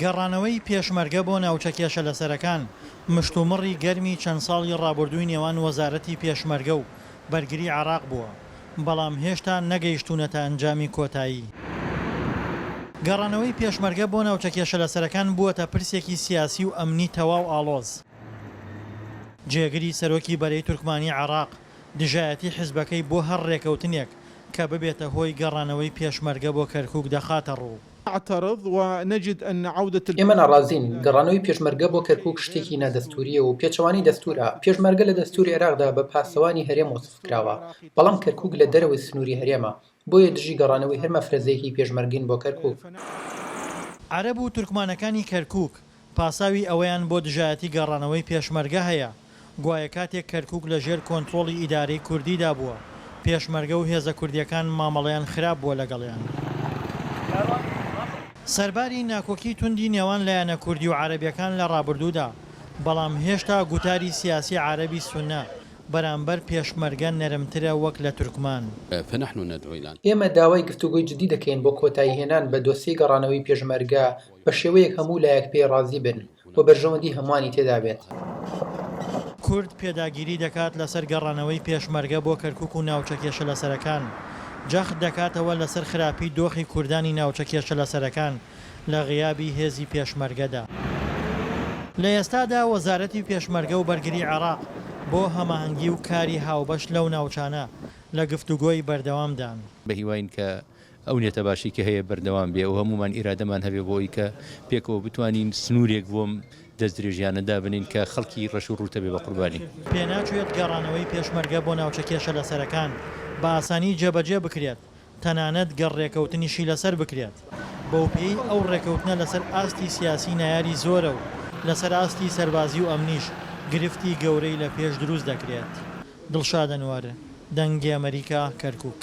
گەڕانەوەی پێشمەرگە بۆ ناوچە کێشەلەسەرەکان، مشتومڕی گەرمی چەند ساڵی ڕابردووی نێوان وەزارەتی پێشمەرگە و بەرگری عێراق بووە، بەڵام هێشتا نەگەیشتوونەتە ئەنجامی کۆتایی. گەڕانەوەی پێشمەرگە بۆ ناوچە کێشەلەسەرەکان بووەتە پرسێکی سیاسی و ئەمنی تەواو ئاڵۆز. جێگری سەرۆکی بەرەی تورکمانی عێراق دژایەتی حزبەکەی بۆ هەر ڕێکەوتنێک کە ببێتە هۆی گەڕانەوەی پێشمەرگە بۆ کەرکوک دەخاتەڕوو. نعترض ونجد ان عودە. ئێمە ناڕازین، گەڕانەوەی پێشمەرگە بۆ کەرکوک شتێکی نادەستورییە و پێچەوانەی دەستورە، پێشمەرگە لە دەستوری عێراقدا بە پاسەوانی هەرێم وەسف کراوە، بەڵام کەرکوک لە دەرەوەی سنوری هەرێمە، بۆیە دژی گەڕانەوەی هەر مەفرەزەیەکی پێشمەرگەین بۆ کەرکوک. عەرەب و تورکمانەکانی کەرکوک پاساوی ئەوەیان بۆ دژایەتی گەڕانەوەی پێشمەرگە هەیە، گوایە کاتێک کەرکوک لە ژێر کۆنترۆڵی ئیدارەی کوردیدا بووە، پێشمەرگە و هێزە کوردییەکان مامەڵەیان خراپ بووە لەگەڵیان. سەرباری ناکۆکی توندی نێوان لایەنە کوردی و عەرەبییەکان لە ڕابردوودا، بەڵام هێشتا گوتاری سیاسی عەرەبی سوننە بەرامبەر پێشمەرگە نەرمترە وەک لە تورکمان. ئێمە داوای گفتوگۆی جدی دەکەین بۆ کۆتاییهێنان بە دۆسیەی گەڕانەوەی پێشمەرگە بە شێوەیەک هەموو لایەک پێی ڕازی بن و بەرژەوەندی هەمووانی تێدا بێت. کورد پێداگیری دەکات لەسەر گەڕانەوەی پێشمەرگە بۆ کەرکوک و ناوچە کێشەلەسەرەکان، جەخت دەکاتەوە لەسەر خراپی دۆخی کوردانی ناوچە کێشەلەسەرەکان لە غیابی هێزی پێشمەرگەدا. لە ئێستادا وەزارەتی پێشمەرگە و بەرگری عێراق بۆ هەماهەنگی و کاری هاوبەش لەو ناوچانە لە گفتوگۆی بەردەوامدان. بەهیواین کە ئەو نیەتە باشەی کە هەیە بەردەوام بێ و هەموومان ئیرادەمان هەبێ بۆ ئەوی کە پێکەوە بتوانین سنوورێک بۆم دەستدرێژیانە دابنین کە خەڵکی ڕەش و ڕووتە بێ بە قوربانی. پێناچێت گەڕانەوەی پێشمەرگە بۆ ناوچە کێشە لەسەرەکان بە ئاسانی جێبەجێ بکرێت، تەنانەت گەر ڕێکەوتنیشی لەسەر بکرێت، بەوپێیەی ئەو ڕێکەوتنە لەسەر ئاستی سیاسی نایاری زۆرە و لەسەر ئاستی سەربازی و ئەمنیش گرفتی گەورەی لە پێش دروست دەکرێت. دڵشاد ئەنوەر، دەنگی ئەمەریکا، کەرکوک.